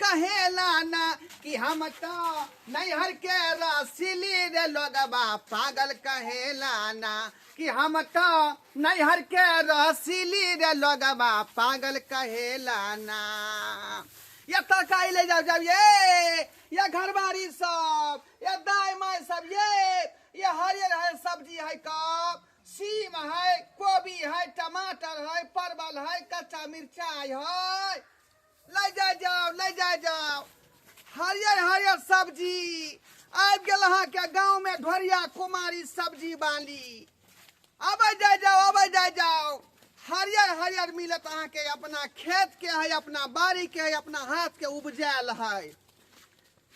कहेला ना कि हम तो नैहर के रसीली रे लोगबा पागल कहेला ना कि हम तो नैहर के रसीली रे लोगबा पागल कहेला ना। ये तरकारी ले जाओ जाओ ये घरबारी सब ये दाई माई सब ये हरियर हरियर सब्जी है कब सीम है कोबी है टमाटर है परवल है कच्चा मिर्चाई है ले जाए जाओ ले जाए जाओ हरियर हरियर सब्जी आबि गेल अहाँके गाँव में ढोरिया कुमारी सब्जी वाली। अबै जाए जाओ अबै जाए जाओ हरियर हरियर मिलत अहाँके अपना खेत के है अपना बाड़ी के है अपना हाथ के उपजायल है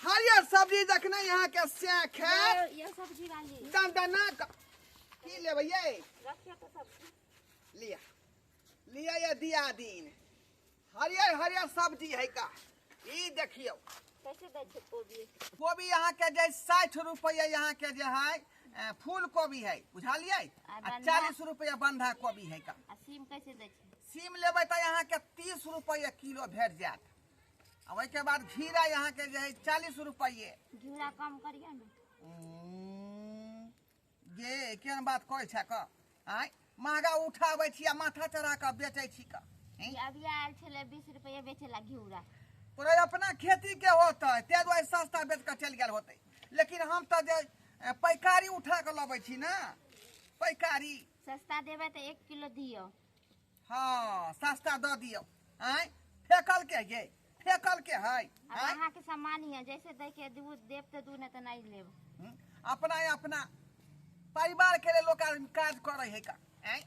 हरियर सब्जी जखने अहाँके से खेत ये सब्जी वाली दना की लेबै ये रखियो तो सब्जी लिया लिया ये दिया दिन हरियर हरियर सब्जी है का ई देखियो कैसे दै छै कोबी? कोबी यहाँ के जे 60 रुपया यहाँ के जे है फूल कोबी है बुझलियै आ आ 40 रुपया बंधा कोबी है का। आ सीम कैसे दै छै? सीम लेबै तऽ यहाँ के 30 रुपया किलो भेट जायत। आ ओहिके बाद घीरा यहाँ के जे है 40 रुपये। घिउरा कम करियो ने। ये केहन बात कहै छै क आँय महगा उठाबै छी आ माथा चढ़ा कऽ बेचै छी क। अभी आयल छलै 20 रुपया बेचेला घिउरा। तोरा अपना खेती के होतै ताहि दुआरे सस्ता बेच कऽ चलि गेल होतै लेकिन हम तऽ जे पैकारी उठा कऽ लबै छी ने पैकारी सस्ता देबै तऽ 1 किलो दियौ। हाँ सस्ता दऽ दियौ। आँय फेकल के ये फेकल के है अहाँके सामान है जैसे दै के दूध देब तऽ दू नहि तऽ नहीं लेब। अपना अपना परिवार के लिए लोग काज करै है का। आँय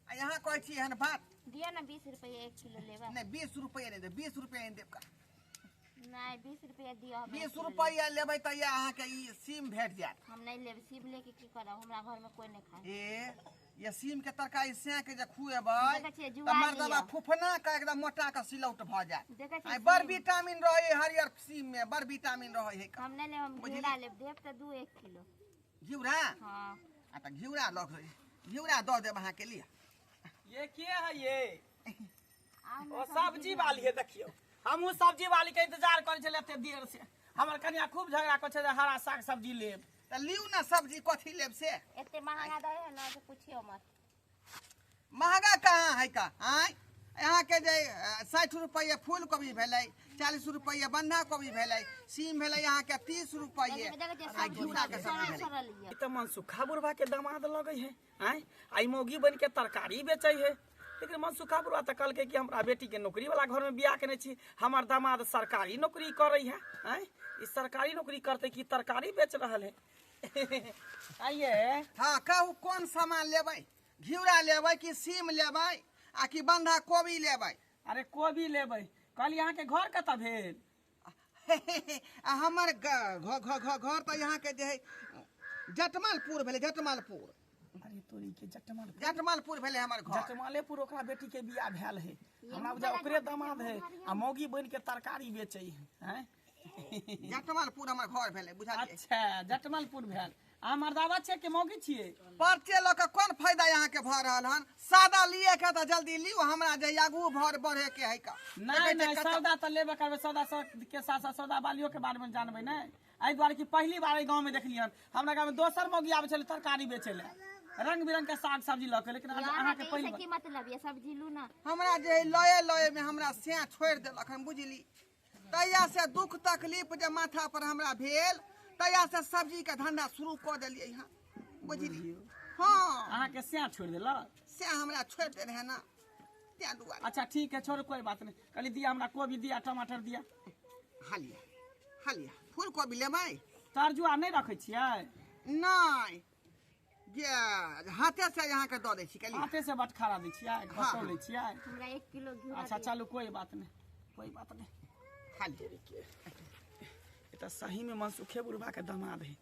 आ यहाँ कहै छी एहन बात दियौ ने 20 रुपया 1 किलो लेबै। नहीं 20 रुपया नहीं देब 20 रुपया नहीं देब का। नहीं 20 रुपया दियौ। 20 रुपया लेबै तऽ ये अहाँके ई सीम भेट जायत। हम नहीं लेब सीम लेके की करब हमरा घर में कोई नहीं खाए। ए ये सीम के तरकारी सें के जे खुएबै तऽ मर्दबा फुफना के एकदम मोटा के सिलौट भऽ जायत। बड़ विटामिन रहै हरियर सीम में बड़ विटामिन रहै है। हम नहीं लेब हम घिउरा लेब देब तऽ 2 1 किलो घिउरा। हाँ आ तऽ घिउरा लऽ घिउरा दऽ देब अहाँके लिअ। ये के है ये ओ सब्जी वाली है देखियो हमहूँ सब्जी वाली के इंतजार करै छलियै एते देर से। हमर कनिया खूब झगड़ा करै छलै हरा साग सब्जी लेब तऽ लिउ ने सब्जी कथी लेब से एते महंगा दै है ना से पूछियो मत। महंगा कहाँ है का आँय यहाँ के जे 60 रुपये फूल कोबी भेलै 40 रुपये बन्धा कोबी भेलै सीम भेलै यहाँ के 30 रुपये आ घिउरा के सब्जी भेलै। ई तऽ मनसुखा बुढ़वा के दामाद लगै है आँय आई मौगी बन के तरकारी बेचै है लेकिन मनसुखा बुढ़वा तऽ कहलकै कि हमरा बेटी के नौकरी वाला घर में बियाह केने छी हमर दामाद सरकारी नौकरी करै है आँय ई सरकारी नौकरी करतै कि तरकारी बेच रहल है। आइए हाँ कहू कोन सामान लेबै घिउरा लेबै कि सीम लेबै आ कि बन्धा कोबी लेबै? अरे कोबी लेबै। कहली अहाँके घर कतऽ भेल? आ हमर घर तऽ यहाँ के जे है जटमालपुर भेलै जटमालपुर। अरे तोरी के जटमालपुर जटमालपुर भेलै हमर घर। जटमालेपुर ओकरा बेटी के बियाह भेल है हमरा बुझा ओकरे दामाद है आ मौगी बन के तरकारी बेचै है। आँय जटमालपुर हमर घर भेलै बुझलियै। अच्छा जटमालपुर भेल। आ मर्दावा छियै कि मौगी छियै? पर्चे लऽ कऽ कोन फायदा यहाँ के भऽ रहल हन सादा लिए के तऽ जल्दी लिउ हमरा जे आगू भर बढ़े के है का। नहीं नहीं सौदा तऽ लेबे करबै सौदा के साथ साथ सौदा वालियो के बारे में जानबै ने एहि दुआरे कि पहली बार एहि गाँव में देखलियै हन। हमरा गाँव में दोसर मौगी आबै छलै तरकारी बेचै लए रंग बिरंग के साग सब्जी लऽ के लेकिन अहाँके पहिली की मतलब ये सब्जी लू ना हमरा जे लये लये में हमरा सैं छोड़ि देलक हन बुझली तहिया से दुख तकलीफ जे माथा पर हमरा भेल तहिया से सब्जी के धंधा शुरू कऽ देलियै हन बुझली। हाँ अहाँके सैं छोड़ि देलक? सैं हमरा छोड़ि दे रहे ना तैं दुआरे। अच्छा ठीक है छोड़ू कोई बात नहीं। कहली दिया हमरा कोबी दिया टमाटर दिया। हालिया हालिया फूल कोबी लेबै? तरजुआ नहि रखै छियै? नहि जे हाथे से यहाँ के दऽ दै छी कहली। हाथे से बटखारा दै छियै घसो लै छियै? हमरा 1 किलो घिउरा। अच्छा चलू कोई बात नहीं कोई बात नहीं। हालिया तऽ सही में मनसुखे बुढ़वा के दामाद है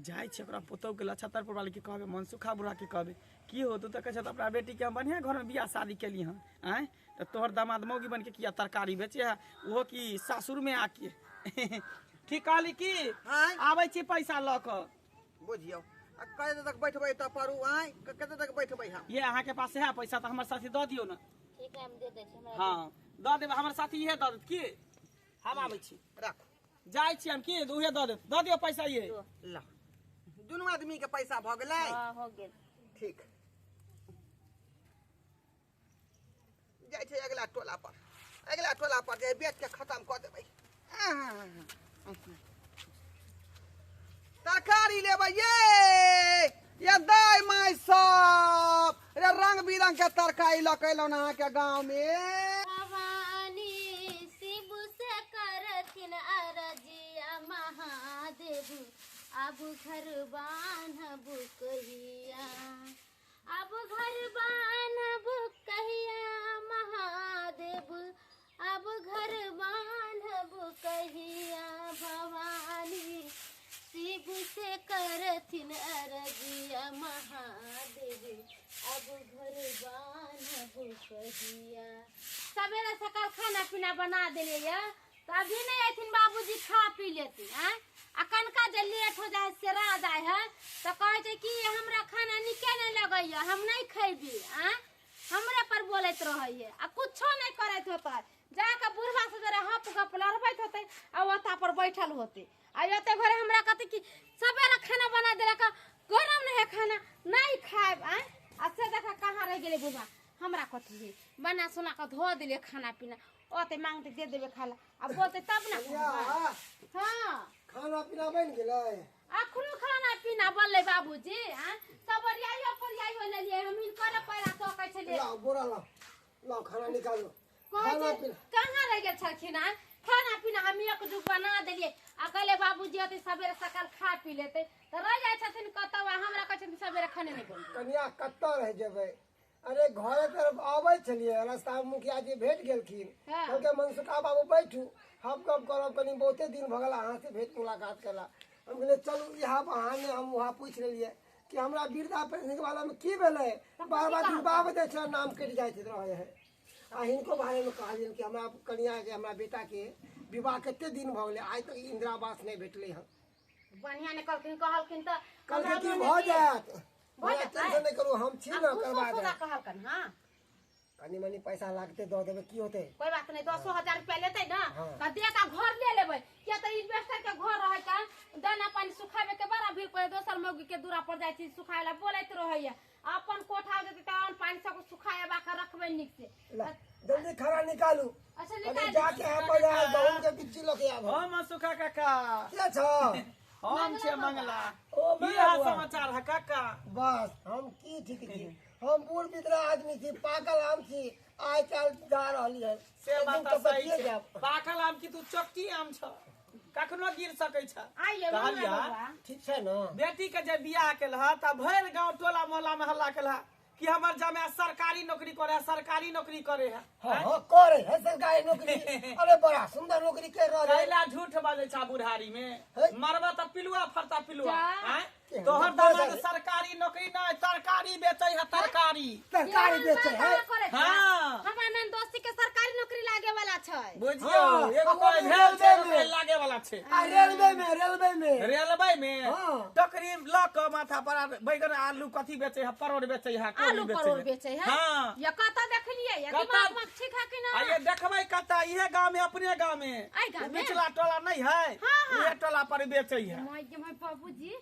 जाइ छै ओकरा पुतहु के लछतरपुर वाली के कहबै मनसुखा बुढ़वा के कहबै की हो तू तऽ कहै छै अपना बेटी के हम बढ़िया घर में बियाह शादी केली हन आँय तऽ तोहर दामाद मौगी बन के किया तरकारी बेचे है ओहो की सासुर में आके। ठीक कहली की आबै छी पैसा लऽ कऽ। बुझियौ आ कते तक बैठबै तऽ परू आँय कते तक बैठबै हम? ये अहाँके पास है पैसा तऽ हमर साथी दऽ दियौ ने। ठीक है हम दे दै छी हमरा। हाँ दऽ देबै हमर साथी इहे दऽ देत की। हम आबै छी। राखू। जाइ छी हम की उहे दऽ देत, दऽ दियौ पैसा ये। ल, दुनू आदमी के पैसा भऽ गेलै। हाँ, हो गेल। ठीक, जाइ छै अगिला टोला पर, अगिला टोला पर जे बेच के खतम कऽ देबै। तरकारी लेबै ये ये दाइ माय सब रे, रंग बिरंग के तरकारी लऽ के एलहुँ अहाँके गाँव में। भवानी शिव से करथिन अरजिया महादेव, अब घर बान्हब कहिया, अब घर बान्हब कहिया महादेव, अब घर बान्हब कहिया। भवानी शिव से करथिन अरजिया महादेव, अब घर बान्हब कहिया। सवेरे सकाल खाना पीना बना देलियै, तऽ अभी नहीं अथिन बाबूजी, खा पी लेती। आँय, आ कनका जे लेट हो जाइ है, सेरा जाइ है, तऽ कहै छै कि हमरा खाना नीके नहीं लगैया, हम नहीं खैबी। आँय, हमरे पर बोलैत रहैये आ कुछो नहीं करैत होतै। जाके बुढ़वा से जरा हप गप लड़बैत होतै आ ओता पर बैठल होतै। आ एते घरे हमरा कहतै कि सवेरे खाना बना देलक, गरम नहीं है खाना, नहीं खायब। आँय, आ से देख कहाँ रहि गेलै बुढ़वा। हमरा कथी है, बना सोना कऽ धो देलियै खाना पीना, ओते मांगते दे देबै खाय ला, आ बोलतै तब ने कनिया। हाँ। खाना पीना बनि गेलै? अखनो खाना पीना बनलै बाबूजी। आँय, सब ओरियाइयो पोरियाइयो लेलियै हम, हिनकर पैरा तकै छलियै। लाओ बोरा, लाओ लाओ, खाना निकालो। कहै खाना छै पीना कहाँ रहि गेल छलखिन? आँय, खाना पीना हम एक जुग बना देलियै आ कहले बाबूजी अतै सवेरे सकाल खा पी लेतै, तऽ रहि जाइ छथिन कतौ आ हमरा कहै छथिन सवेरे खाने नहि बनबै। कनिया, कतऽ रहि जेबै? अरे घरे तरफ आबै छलियै, रास्ता मे मुखिया जी भेट गेलखिन। हाँ। कहलकै मनसुखा बाबू बैठू, हम गप करब कनी, बहुते दिन भऽ गेल अहाँ से भेंट मुलाकात केला। हम कहलियै चलू इएह बहाने हम वहाँ पूछि लेलियै कि हमरा वृद्धा पेंशन वाला मे की भेलै, बार बार डुबाब दै छै, नाम कटि जाइत रहै है। आ हिनको बारे मे कहलियनि कि हमरा कनिया के, हमरा बेटा के विवाह कते दिन भऽ गेलै, आइ तक इंदिरा आवास नहि भेटलै हँ। बढ़िया ने कहलखिन, कहलखिन तऽ कहलकै कि हमरा भऽ मने जायत, भऽ भैया जेतै? टेंशन नहि करू, हम छी आ ने, घूसो करवा सोदा देब। कहलकन। हाँ, कनी मनी पैसा लागतै, दऽ देबै, की होतै? कोई बात नहीं, 10,000 रुपया लेतै ना हाँ। तऽ दे के घर ले लेबै, किया तऽ इन्वेस्टर के घर रहै के दाना पानी सुखाबे के बड़ा भीड़ पड़े, दोसर मौगी के दूरा पर जाइ छी सुखाए ला, बोलैत रहैया। अपन कोठा जेतै तऽ अन्न पानी सब सुखाए बा के रखबै नीक से। ला, जल्दी खाना निकालू। अच्छा, अभी निकाल। जाके हम बाजार गहूम के बिच्ची लऽ के आबब। हम सुखा काका। के छौ? हम छियै मंगला। ओ की मंगला हाल बुआ। समाचार है काका? बस हम की ठीक छी, हम बूढ़ बिदरा आदमी छी, पाकल आम छी, आइ काल्हि जा रहली है। से एक बात दिन तऽ सही टपकिए छै। जायब। पाकल आम की, तू चक्की आम छ, कखनो गिर सकै छ। आइए मंगला कहलियै बबुआ। ठीक छै ने? बेटी के जे बियाह केलह तऽ भरि गाँव टोला मोहल्ला में हल्ला केलह कि हमर जमाय सरकारी नौकरी करे है, सरकारी नौकरी करे है। हाँ हाँ, करे है सरकारी नौकरी। अरे बड़ा सुंदर नौकरी कर रहल है। कैला झूठ बाजै छा बुढ़ारी में? है। मरबा तऽ पिलुआ फरता पिलुआ। जा। आँय? केहन तोहर बात दामाद है? सरकारी नौकरी नहि, तरकारी बेचै है, तरकारी। तरकारी बेचे है। हाँ। हमरा नन दोस्ती के सरकारी नौकरी लागे वाला छै। बुझियौ। हाँ, एगो आ कोइ वो भी भेल छै, रेलवे ओकरे में। लागे वाला छै। आ रेलवे में, रेलवे में। रेलवे में। हाँ। टोकरी लऽ कऽ माथा पर आ बैगन आलू कथी बेचै है, परोड़ बेचै है, कोबी आलू बेचै परोड़ है। बेचे है। हाँ। ये कतऽ देखलियै? ये कतऽ? दिमाग में ठीक है कि ना? आ ये देखबै कतऽ? इहे गाँव में, अपने गाँव में। एहि गाँव में? निचला टोला नहीं है? हाँ, हाँ। उहे टोला पर बेचै है। माय गे माय, बाबूजी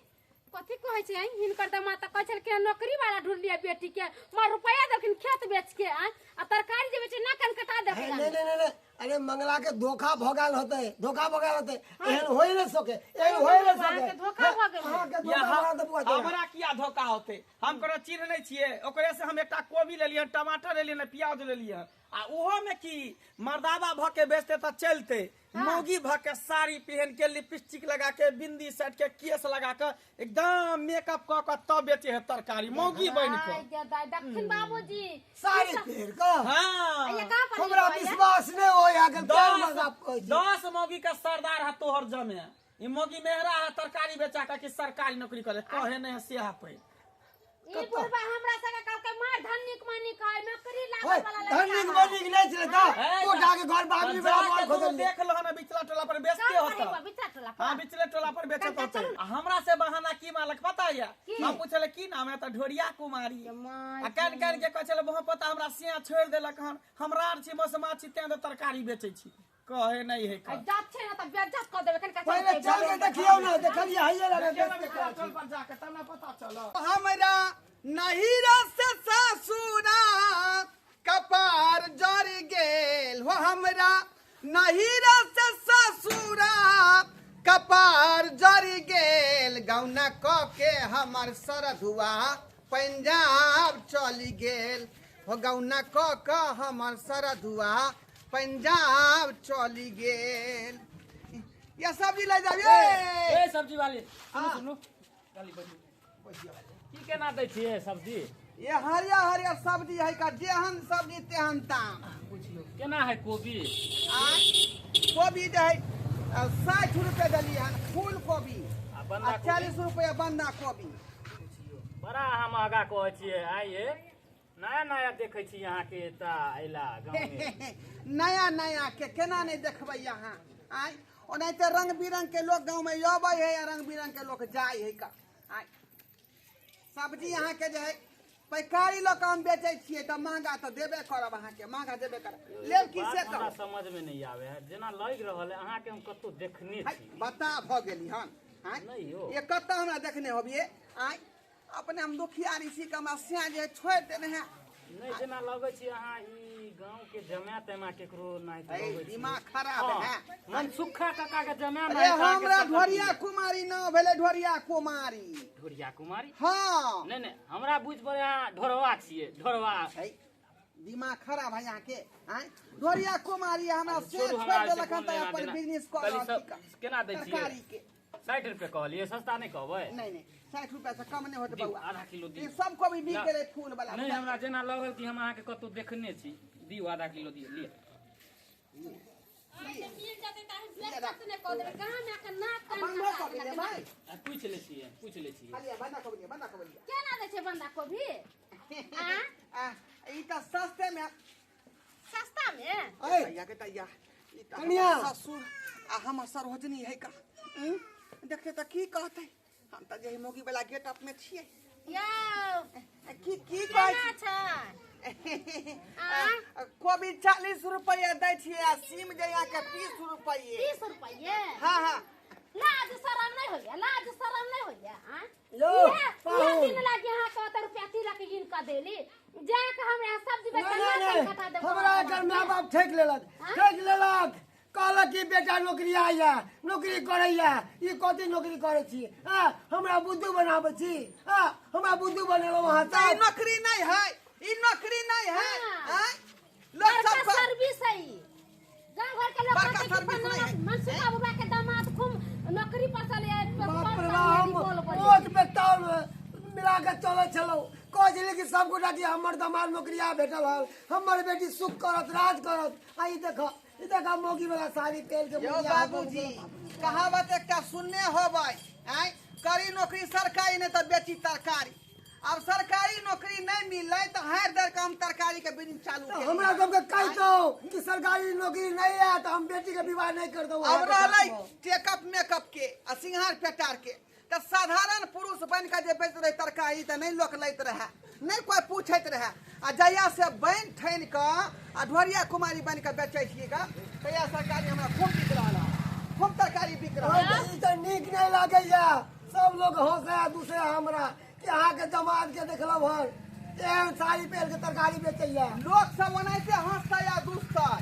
कथी कहै छै? हिनकर तऽ माता कहै छलखिन नौकरी वाला ढूंढलियै बेटी के, मार रुपया देलखिन खेत बेच के। आँय, आ तरकारी जे बेचे ना कन कटा है, देलखिन। नहीं नहीं नहीं नहीं, अरे मंगला के धोखा भऽ गेल होतै, धोखा भऽ गेल होतै। एहन होइ नहि सके, एहन होइ नहि सके। अहाँके धोखा भऽ गेल। अहाँके या धोखा भऽ गेल बुआ तोरा। हमरा किया धोखा होते? हम कोनो चिन्ह नहि छियै ओकरे से। हम एकटा कोबी लेलियै, टमाटर लेलियै, प्याज लेलियै। आ ओहो में की मर्दाबा भऽ के बेचते तऽ चलते, मौगी भऽ के साड़ी पहन के, लिपस्टिक लगा के, बिंदी सेट के, केस लगा के, एकदम मेकअप कऽ के तब बेचे है तरकारी, मौगी बनि आइ कऽ। गे दाइ, देखथिन बाबूजी। साड़ी पहिर कऽ? हाँ। ये कहाँ पर हमरा लिखल है? विश्वास नहि होय अगर दस मजाक कहै छी। 10 मौगी के सरदार है तोहर जमे, ई मौगी मेहरा है तरकारी बेचा के कि सरकारी नौकरी करे कहे नहीं है सेहा पे। ई बुढ़बा हमरा सबके कहलकै मार धनिक मनिक है, नौकरी ओए, लागल वाला लड़का धनिक है। बनिक नहि छलै तऽ हे, कोठा के घर बाबरी बड़ा जाके मार तू खोदल। देख लहो ना, बिचला टोला पर बेचते कहाँ पर होता। है वो? बिचला टोला पर? हाँ, बिचले टोला पर बेचत कनिका होते। चलू। आ हमरा से बहाना की मालक पता या? की? हम पूछले की नाम है, तऽ ढोरिया कुमारी। माय आ कान कान के कहै छलै बहु पता हमरा सिया छोड़ि देलक हन, हमरा आर छी मसमा छी, तें तऽ तरकारी बेचै छी। कहे नहीं है आ जात छै ना त बेइज्जत क देबै कनिका। पहिले चल के देखियौ ना, देखलियै हइये लगे देखियौ ना बेच के मिथिला करै टोल छी। पर जाके तब ना पता चल। हमरा नहिरा से ससुरा कपार जर गेल हो, हमरा नहिरा से ससुरा कपार जर गेल, गौना क के हमर सरधुआ पंजाब चली गेल हो, गौना क के हमर सरधुआ पंजाब चली गेल। ये सब्जी ले जाबिए। ए सब्जी वाली, सुनू सुनू, गाली बैठू। की केना दै छियै सब्जी? ये हरियर हरियर सब्जी है का, जेहन सब्जी तेहन दाम। पुछियो केना है कोबी? आ कोबी जे है 60 रुपए देलियै हन फूल कोबी, आ आ बन्धा कोबी? 40 रुपए बन्धा कोबी। पुछियो बड़ा अहाँ महगा कहै छियै। आइए नया नया देखै छी अहाँके एतऽ अयला गाँवमे। नया नया के केना नहि देखबै अहाँ? आय ओनाहिते रंग बिरंग के लोग गाँव में अबै है आ रंग बिरंग के लोग जाइ है का। आय सब्जी अहाँके जे है पैकारी लऽ कऽ हम बेचै छियै तऽ महगा तऽ देबे करब, अहाँके महगा देबे करब। लेब की बात से हमरा कहू। समझ में नहीं आवे है, जेना लागि रहल है अहाँके हम कतौ देखने हाय, छी। बता भऽ गेली हन? आँय नहि यौ। ये कतऽ हमरा देखने होबिये? आँय अपने हम दुखिया ऋषि के हमरा सिया जे छोड़ि देने है। नहि, जेना लगै छी अहाँ ई गाँव के जमाए तमा केकरो नहि ऐ, लगै छी। दिमाग खराब है। मनसुखा काका के जमाए। अरे हमरा ढोरिया कुमारी नाम भेलै, ढोरिया कुमारी। ढोरिया कुमारी? हाँ। नहि नहि, हमरा बुझि पड़े अहाँ ढोरवा छियै, ढोरवा। है, दिमाग खराब है अहाँके? आँय ढोरिया कुमारी हमरा से छोड़ू, छोड़ि हमरा एहिसँ देलक हन कोन तऽ लेना अपन देना। बिजनेस कऽ कहली रहल सब छी का। केना दै छियै? तरकारी के 60 रुपए कहलियै, सस्ता नहि कहबै? नहीं नहीं, 60 रुपया से कम नहीं होते दियौ, बउआ। आधा किलो दियौ। ई सब कोबी बिक ना। गेलै फूल वाला। नहि, हमरा जेना लगल कि हम अहाँके कतौ देखने छी। दियौ, आधा किलो दियौ, लिअ। मिल जेतै त अहाँ बेइज्जत नहि क देबै गाँव में के नाक कान बंधो कटा कोबी देलक। ले भाई। आ, पूछि लै छियै, पूछि लै छियै। खाली बंधा कोबी लिअ, बंधा कोबी लिअ। केना दै छै बन्धा कोबी? आ आ, ई तऽ सस्ते में। सस्ता में? ऐ भैया के तैया ई तऽ कनिया। हमर ससुर आ हमर सरोजनी है का। देखते तऽ की कहतै? हम तऽ जे मोगी वाला गेटअप में छियै। यौ। की की कहै केना छै? छी? कोबी 40 रुपया दै छियै आ सीम जे अहाँके 30 रुपये। 30 रुपये? हाँ हाँ। लाज शरम नहीं होइया? लाज शरम नहीं होइया? आँ? यौ, इहे पाहुन। दिन लागी अहाँ के ओते रुपया तिलक गिन कऽ देली, जा के हमरा सब्जी बेच नहि के नहि नाक नहि कटा देब। हमरा एकर माय बाप ठकि लेलक, ठकि लेलक। कहलक कि बेटा नौकरी आइया, नौकरी करैया। ई कथी नौकरी करै छी? हाँ, हमरा बुद्धू बनाबै छी? हाँ, हमरा बुद्धू बनेलहुँ अहाँ ई सब। नौकरी नहीं है, ई नौकरी नहीं है। हाँ। आँय? लोग बड़का सब सर्विस है ई। गाँव घर के लोग बड़का कहते कि सर्विस नहीं है। मनसुखा बाबा के दामाद खूब नौकरी पर चले आए, बाप रे पर बाप, हम बोल बोल। ओत पे ताल मिला के चलै छलहुँ। कहै छलै कि सब गोटा कि हमर दमाद नौकरिया भेटल हल, हमर बेटी सुख करत, राज करत। आ ई देख, ई देख, मौगी वाला साड़ी पहिर के यौ मुखिया। बाबूजी, कहावत एकटा सुनने होबै, आँय, करी नौकरी सरकारी नहि तऽ बेची तरकारी। आब सरकारी नौकरी नहीं मिललै तऽ हारि दर के हम तरकारी के बिजनेस चालू तऽ केलियै। हमरा सबके कहितौ कि सरकारी नौकरी नहीं है तऽ हम बेटी के विवाह नहीं कर दऊ। अब रहलै टेकअप मेकअप के आ सिंगार पेटार के, तऽ साधारण पुरुष बनि कऽ जे बेचैत रहै तरकारी तऽ नहि लोक लैत रहै, नहि कोइ पूछैत रहै। आ जहिया से बनि ठानि कऽ आ ढोरिया कुमारी बनि कऽ बेचै छियै कऽ, तहिया सरकारी हमरा खूब बिक रहल हँ, खूब तरकारी बिक रहल हँ। ई तऽ नीक नहीं लागैया। सब लोग हंसै दूसरे हमरा कि अहाँके दमाद के देखलहुँ हन, एहन साड़ी पहिर के तरकारी बेचैया। लोक सब ओनाहिते हंसतै आ दुसतै,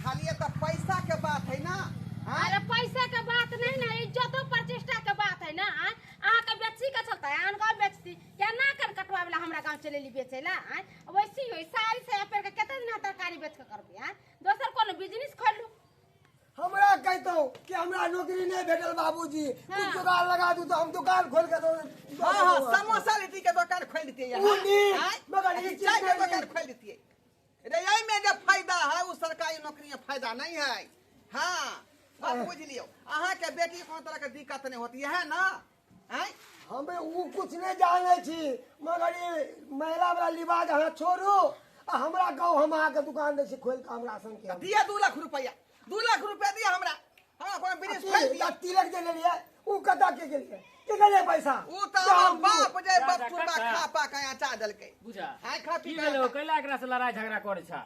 खाली एतऽ पैसा के बात है ना। आँय? अरे पैसा के बात नहीं ना, इज्जतो प्रतिष्ठा के बात है ना। आँय? अहाँ के बेची के चलते आन गाँव बेचती या ना कर कटवा वाला हमरा गाँव चलेली बेचे ला। आँय, वैसी होई साड़ी से पहिर के कते दिन अहाँ तरकारी बेच के करबै? आँय, दोसर कोनो बिजनेस खोलू। हमरा कहितौ कि हमरा नौकरी नहीं भेटल बाबूजी, कुछ हाँ। जुगाड़ लगा दू तऽ हम दुकान खोल के दो। हाँ हाँ, समोसा लिट्टी के दुकान खोल दितियै उ नीक, आँय? मगर ई चीज चाय के नहीं दुकान नीक। खोल दितियै रे। एहिमे जे फायदा है ओ सरकारी नौकरी में फायदा नहीं है। हाँ, बात बुझ लियौ, अहाँके बेटी के कोनो तरह के दिक्कत नहीं होती है ना? आँय? हमे उ कुछ नहीं जानै छी, मगर ई महिला वाला लिबाज अहाँ छोड़ू आ हमरा कहू, हम अहाँके दुकान दै छी खोलि कऽ हमरा संगे। दिया 2 लाख रुपया, 2 लाख रुपया दिया हमरा, हमरा कोनो बिजनेस खोलि दिया। तिलक जे लेलियै उ कतऽ के गेलियै, के गेलियै पैसा? उ तऽ हमर बाप जे जा, जा, बपचुरबा काका। खा पा के अचार देलकै। बुझा आँय, खा पी की के भेलै? कैला एकरा से लड़ाई झगड़ा करै छा?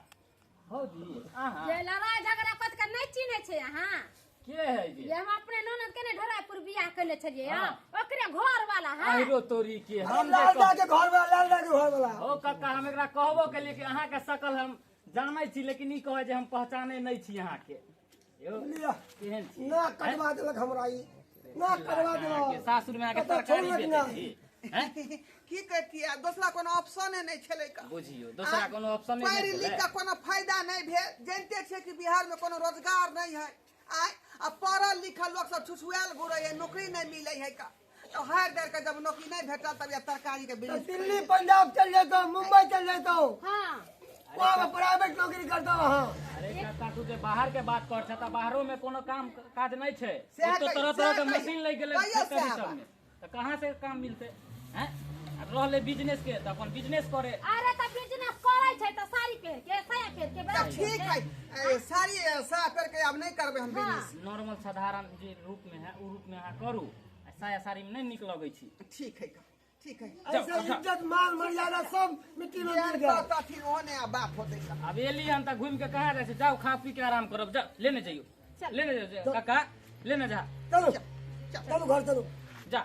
भौजी अहाँ जे लड़ाई झगड़ा कत के नहि चिन्है छै अहाँ के है जे? ये हम अपने ननद के ने ढोरापुर बियाह केने छलियै हाँ। ओकरे घर वाला है। आहिरो तोरी के हम जे लाल दा के घर वाला, लाल दा के घर वाला। ओ कक्का, हम एकरा कहबो केलिए कि अहाँ के शकल हम जानै छी, लेकिन ई कहै जे हम पहचाने नहि छी अहाँ के। यौ लिअ। केहन छी? ना कटवा देलक हमरा ई, ना कटवा देलक। सासुर में अहाँके कतऽ तरकारी छोड़लक बेचै ना। छी हैं? की कहतियै, दोसरा कोनो ऑप्शने नहि छलै का। बुझियौ, दोसरा कोनो ऑप्शन नहि पढ़ि लिख छलै। कऽ कोनो फायदा नहि भेल। जानिते छियै कि बिहार में कोनो रोजगार नहि है। आय आ पढ़ल लिखल लोक सब छुछुआयल घुरै है, नौकरी नहि मिलै है का। तो हारि डर के जब नौकरी नहि भेटल तब या तरकारी के तऽ बिजनेस। दिल्ली पंजाब चल जैतौ, मुंबई चल जैतौ, हाँ वहाँ पर प्राइवेट नौकरी करतौ अहाँ। अरे काका, तू जे बाहर के बात कर छ त बाहरो में कोनो काम काज नहि छै। सएह ओतऽ कहियौ, तरह तरह के सएह कहियौ। मशीन लागि गेलै कहियौ फैक्ट्री सएह सब में, तऽ कहाँ से काम मिलतै हैं? आ रहलै बिजनेस के तऽ अपन बिजनेस करे। अरे तऽ बिजनेस करै छै तऽ साड़ी पहिर के, साया पहिर के तब बराबर ठीक छै। है, ए, साड़ी साया पहिर के आब नहि करबै हम बिजनेस। नॉर्मल साधारण जे रूप में है उ रूप में अहाँ करू, आ साया साड़ी में नहि नीक लगै छी। ठीक है का, ठीक है। ऐसे इज्जत मान मर्यादा सब मिट्टी में मिल गया। तथिन ओहने आ बाप होतै का। आब एली हन तऽ घुमि के कहाँ जाइ छै? जाउ, खा पी के आराम करब। जाउ, लेने जइयौ, लेने जाउ काका, लेने जा। चलू चलू, घर चलू। जा।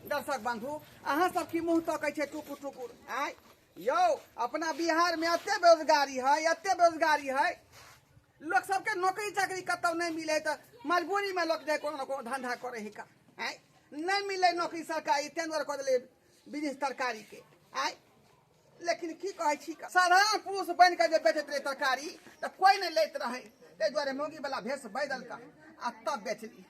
दर्शक बंधु, अहाँ सब की मुँह तकै छै टुकुर टुकुर? आय यौ, अपना बिहार में एते बेरोजगारी है, एते बेरोजगारी है, लोक सबके नौकरी चाकरी कतौ नहि मिले तऽ मजबूरी में लोक जाय कोनो न कोनो धंधा करे है का। आय नहि मिले नौकरी सरकारी, ताहि दुआरे कऽ देलै बिजनेस तरकारी के। आय लेकिन की कहै छी, साधारण पुरुष बनि कऽ जे बेचैत रहै तरकारी तऽ कोइ नहि लैत रहै, ताहि दुआरे मौगी वाला भेष बदलि कऽ आ तब बेचली।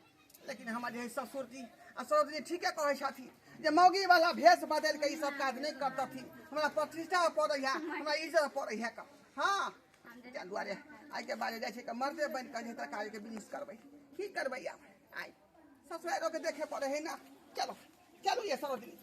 लेकिन हमर जे ससुरजी आ ससुरजी ठीके कहै छथिन जे मौगी वाला भेष बदलि कऽ ई सब काज नहि करतथिन, हमरा प्रतिष्ठा पड़ै है, हमरा इज्जत पड़ै है का। हाँ, ताहि दुआरे आइके बाद जाइ छै कि मर्दे बनि कऽ जे तरकारीके बिजनेस करबै। की करबै आब, आइ ससुरारोके देखे पड़ै है ना। चलो चलू ये सरोजनी।